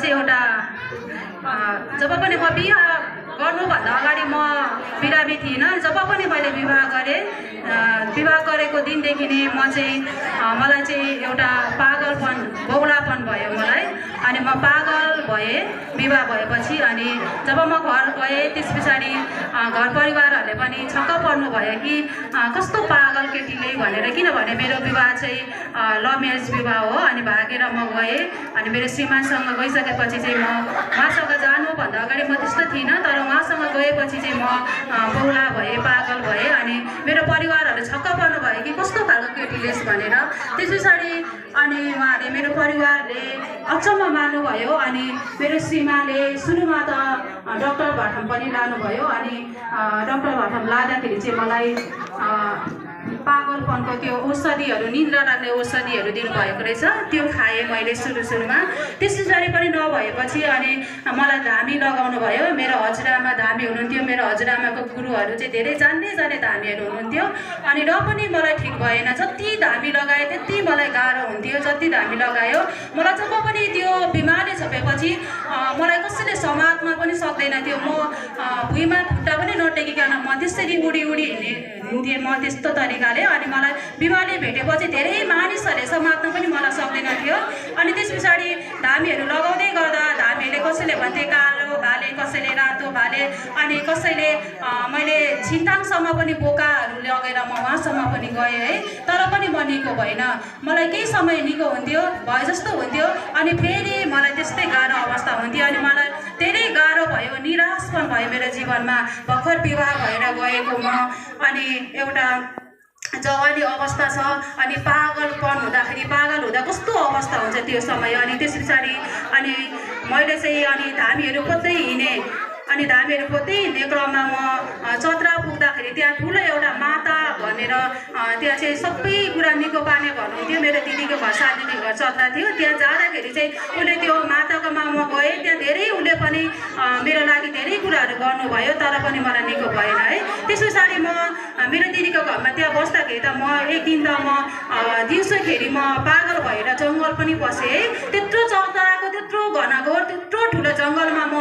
चाहिँ एउटा जब पनि म बिहा गर्नुभन्दा अगाडि म बिरामी थिइनँ। जब पनि मैले विवाह गरेको दिनदेखि नै मलाई चाहिँ एउटा पागलपन बौलापन भयो मलाई। अनि म पागल भएँ विवाह भएपछि। अनि जब म घर गएँ त्यस पछाडि घर परिवारहरूले पनि छक्क पर्नु भयो कि कस्तो पागल केटीले भनेर। किनभने मेरो विवाह चाहिँ लभ म्यारेज विवाह हो। अनि भागेर म गएँ। अनि मेरो श्रीमानसँग गइसकेपछि चाहिँ उहाँसँग जानुभन्दा अगाडि म त्यस्तो थिइनँ, तर उहाँसँग गएपछि चाहिँ म बौला भएँ, पागल भएँ। अनि मेरो परिवारहरूले छक्क पर्नु भयो कि कस्तो खालको केटीलेस भनेर। त्यस पछाडि अनि उहाँहरूले मेरो परिवारले अचम्म मान्नुभयो। अनि मेरो श्रीमानले सुरुमा त डाक्टर भाटम पनि लानुभयो। अनि डाक्टर भाटम लाँदाखेरि चाहिँ मलाई पागलपनको त्यो औषधिहरू, निन्द्रा लाग्ने औषधिहरू दिनुभएको रहेछ। त्यो खाएँ मैले सुरुमा। त्यस पछाडि पनि नभएपछि अनि मलाई धामी लगाउनु भयो। मेरो हजुरआमा धामी हुनुहुन्थ्यो। मेरो हजुरआमाको गुरुहरू चाहिँ धेरै जान्ने धामीहरू हुनुहुन्थ्यो। अनि र पनि मलाई ठिक भएन। जति धामी लगाएँ त्यति मलाई गाह्रो हुन्थ्यो। जति धामी लगायो मलाई जब पनि त्यो बिमारले छोपेपछि मलाई कसैले समात्न पनि सक्दैन थियो। म भुइँमा खुट्टा पनि नटेकिकन म त्यसरी उडी हिँड्थेँ म त्यस्तो तरिकाले। अनि मलाई बिमारले भेटेपछि धेरै मानिसहरूले समात्न पनि मलाई सक्दैन थियो। अनि त्यस पछाडि धामीहरू लगाउँदै गर्दा धामीहरूले कसैले भन्थे कालो भाले, कसैले रातो भाले, अनि कसैले मैले छिन्ताङसम्म पनि बोकाहरू लगेर म उहाँसम्म पनि गएँ है। तर पनि म निको भएन। मलाई केही समय निको हुन्थ्यो भए जस्तो हुन्थ्यो। अनि फेरि मलाई त्यस्तै गाह्रो अवस्था हुन्थ्यो। अनि मलाई धेरै गाह्रो भयो, निराश पनि भयो मेरो जीवनमा। भर्खर विवाह भएर गएको म। अनि एउटा जवानी अवस्था छ। अनि पागलपन हुँदाखेरि पागल हुँदा कस्तो अवस्था हुन्छ त्यो समय। अनि त्यस पछाडि अनि मैले चाहिँ अनि धामीहरू खोज्दै हिँडेँ। अनि धामीहरू खोज्दै हिँड्ने क्रममा म चत्रा पुग्दाखेरि त्यहाँ ठुलो एउटा माता भनेर त्यहाँ चाहिँ सबै कुरा निको पार्ने भन्नुहुन्थ्यो। मेरो दिदीको घर, साथीको घर चत्रा थियो। त्यहाँ जाँदाखेरि चाहिँ उसले त्यो माताकोमा म गएँ। त्यहाँ धेरै उसले पनि मेरो लागि धेरै कुराहरू गर्नुभयो। तर पनि मलाई निको भएन है। त्यस पछाडि म मेरो दिदीको घरमा त्यहाँ बस्दाखेरि त म एक दिन त म दिउँसोखेरि म पागल भएर जङ्गल पनि पसेँ है। त्यत्रो चतराको त्यत्रो घनघोर त्यत्रो ठुलो जङ्गलमा म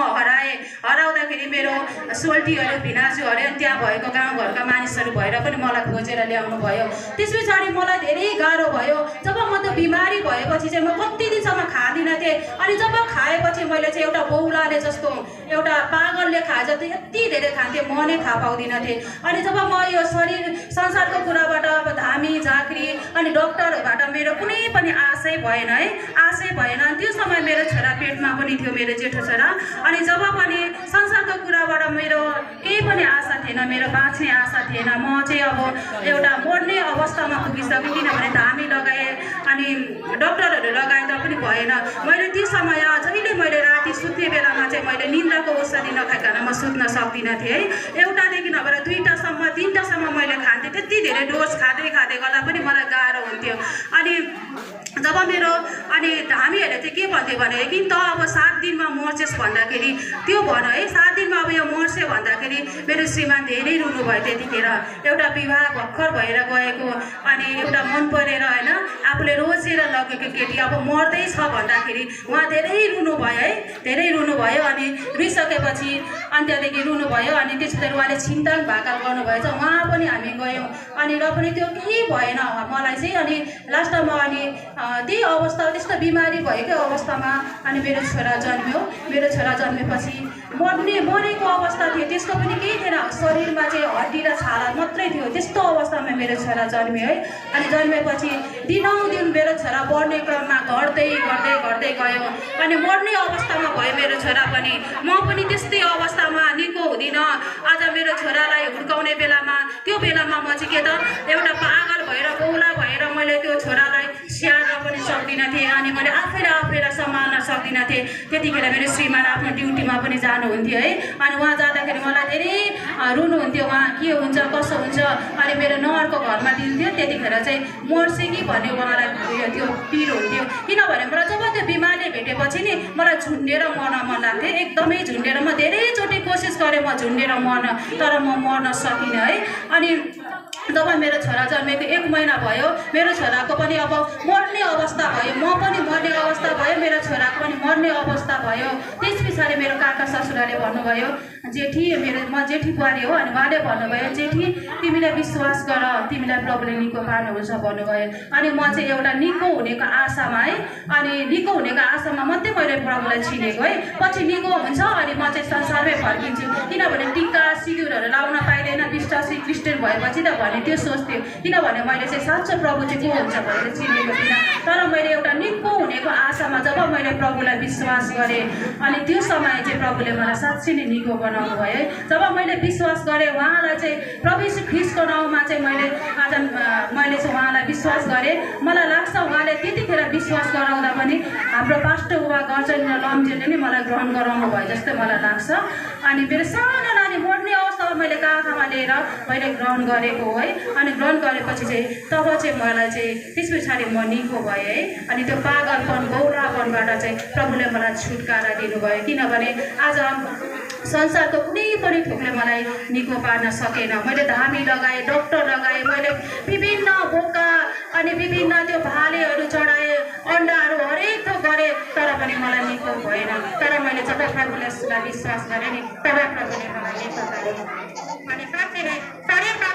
हराउँदाखेरि मेरो सोल्टीहरू, भिनाजुहरू अनि त्यहाँ भएको गाउँघरका मानिसहरू भएर पनि मलाई खोजेर ल्याउनु भयो। त्यस पछाडि मलाई धेरै गाह्रो भयो। जब म त बिमारी भएपछि चाहिँ म कति दिनसम्म खाँदिनँ थिएँ। अनि जब खाएपछि मैले चाहिँ एउटा बौलाले जस्तो, एउटा पागलले खाए जति यति धेरै खान्थेँ, म नै थाहा पाउँदिनँ थिएँ। अनि जब म यो शरीर संसारको कुराबाट अब धामी झाँक्री अनि डक्टरहरूबाट मेरो कुनै पनि आशै भएन है, आशै भएन। त्यो समय मेरो छोरा पेटमा पनि थियो, मेरो जेठो छोरा। अनि जब पनि संसारको कुराबाट मेरो केही पनि आशा थिएन, मेरो बाँच्ने आशा थिएन। म चाहिँ अब एउटा मर्ने अवस्थामा पुगिसकेँ। किनभने धामी लगाएँ अनि डक्टरहरू लगाए तापनि भएन। मैले त्यो समय जहिले मैले राति सुत्ने बेलामा चाहिँ मैले निन्द्राको औषधि नखाइकन म सुत्न सक्दिनँ थिएँ है। एउटादेखि नभएर 2टासम्म 3टासम्म मैले खान्थेँ। त्यति धेरै डोज खाँदै गर्दा पनि मलाई गाह्रो हुन्थ्यो। अनि जब मेरो अनि धामीहरूले चाहिँ के भन्थ्यो भने कि त अब 7 दिनमा मर्छेस् भन्दाखेरि त्यो भन है, 7 दिनमा अब यो मर्छे भन्दाखेरि मेरो श्रीमान धेरै रुनुभयो त्यतिखेर। एउटा विवाह भर्खर भएर गएको अनि एउटा मन परेर होइन आफूले रोजेर लगेको केटी अब मर्दैछ भन्दाखेरि उहाँ धेरै रुनुभयो है, धेरै रुनुभयो। अनि रुइसकेपछि अनि त्यहाँदेखि रुनुभयो। अनि त्यसपछि उहाँले छिन्ताङ भाकाल गर्नुभएछ, उहाँ पनि हामी गयौँ। अनि र पनि त्यो केही भएन मलाई चाहिँ। अनि लास्टमा अनि त्यही अवस्था, त्यस्तो बिमारी भएकै अवस्थामा अनि मेरो छोरा जन्मियो। मेरो छोरा जन्मेपछि मरेको अवस्था थियो, त्यसको पनि केही थिएन, शरीरमा चाहिँ हड्डी र छाला मात्रै थियो। त्यस्तो अवस्थामा मेरो छोरा जन्मियो है। अनि जन्मेपछि दिनौदिन मेरो छोरा बढ्ने क्रममा घट्दै गयो। अनि मर्ने अवस्थामा भयो मेरो छोरा पनि। म पनि त्यस्तै अवस्थामा निको हुँदिनँ। आज मेरो छोरालाई हुर्काउने बेलामा त्यो बेलामा म चाहिँ के त एउटा पागल भएर बौला भएर मैले त्यो छोरालाई स्याहार्न पनि सक्दिनँ थिएँ। अनि मैले आफैलाई सम्हाल्न सक्दिनँ थिएँ। त्यतिखेर मेरो श्रीमान आफ्नो ड्युटीमा पनि जानुहुन्थ्यो है। अनि उहाँ जाँदाखेरि मलाई धेरै रुनुहुन्थ्यो, उहाँ के हुन्छ कसो हुन्छ। अनि मेरो नहरको घरमा दिन्थ्यो। त्यतिखेर चाहिँ मर्से कि भन्ने उहाँलाई त्यो पिर हुन्थ्यो। किनभने मलाई जब त्यो बिमारले भेटेपछि नि मलाई झुन्डेर मर्न मन लाग्थ्यो, एकदमै झुन्डेर। म धेरैचोटि कोसिस गरेँ म झुन्डेर मर्न, तर म मर्न सकिनँ है। अनि जब मेरो छोरा जन्मेको 1 महिना भयो, मेरो छोराको पनि अब मर्ने अवस्था भयो, म पनि मर्ने अवस्था भयो, मेरो छोराको पनि मर्ने अवस्था भयो। त्यस पछाडि मेरो काका ससुराले भन्नुभयो, जेठी म जेठी बुहारी हो, अनि उहाँले भन्नुभयो, जेठी तिमीलाई विश्वास गर, तिमीलाई प्रभुले निको पार्नुहुन्छ भन्नुभयो। अनि म चाहिँ एउटा निको हुनेको आशामा है, अनि निको हुनेको आशामा मात्रै मैले प्रभुलाई चिनेको है। पछि निको हुन्छ अनि म चाहिँ संसारमै फर्किन्छु, किनभने टिका सिन्दुरहरू लाउन पाइँदैन, विश्वासी क्रिस्चियन भएपछि त भने त्यो सोच्थ्यो, किनभने मैले चाहिँ साँचो प्रभु चाहिँ को हुन्छ भनेर चिनेको थिइनँ। तर मैले एउटा निको हुनेको आशामा जब मैले प्रभुलाई विश्वास गरेँ, अनि त्यो समय चाहिँ प्रभुले मलाई साँच्चै नै निको बनाउनु भयो है। जब मैले विश्वास गरेँ उहाँलाई चाहिँ प्रभु यीशु ख्रीष्टको नाउँमा चाहिँ मैले चाहिँ उहाँलाई विश्वास गरेँ। मलाई लाग्छ उहाँले त्यतिखेर विश्वास गराउँदा पनि हाम्रो पास्टर उहाँ गर्जन र लम्जेले नै मलाई ग्रहण गराउनु भयो जस्तो मलाई लाग्छ। अनि मेरो सानो नानी मर्ने अवस्थामा मैले काखमा लिएर मैले ग्रहण गरेको है। अनि ग्रहण गरेपछि चाहिँ तब चाहिँ मलाई चाहिँ त्यस पछाडि म निको भएँ है। अनि त्यो पागलपन गौरापनबाट चाहिँ प्रभुले मलाई छुटकारा दिनुभयो, किनभने आज संसारको कुनै पनि थोकले मलाई निको पार्न सकेन। मैले धामी लगाएँ, डक्टर लगाएँ, मैले विभिन्न बोका अनि विभिन्न त्यो भालेहरू चढाएँ, अन्डाहरू हरेक थोक गरेँ, तर पनि मलाई निको भएन। तर मैले जब प्रभुलाई विश्वास गरेँ नि, तब प्रभुले मलाई निको पार्यो। अनि साँच्चै नै शरीरमा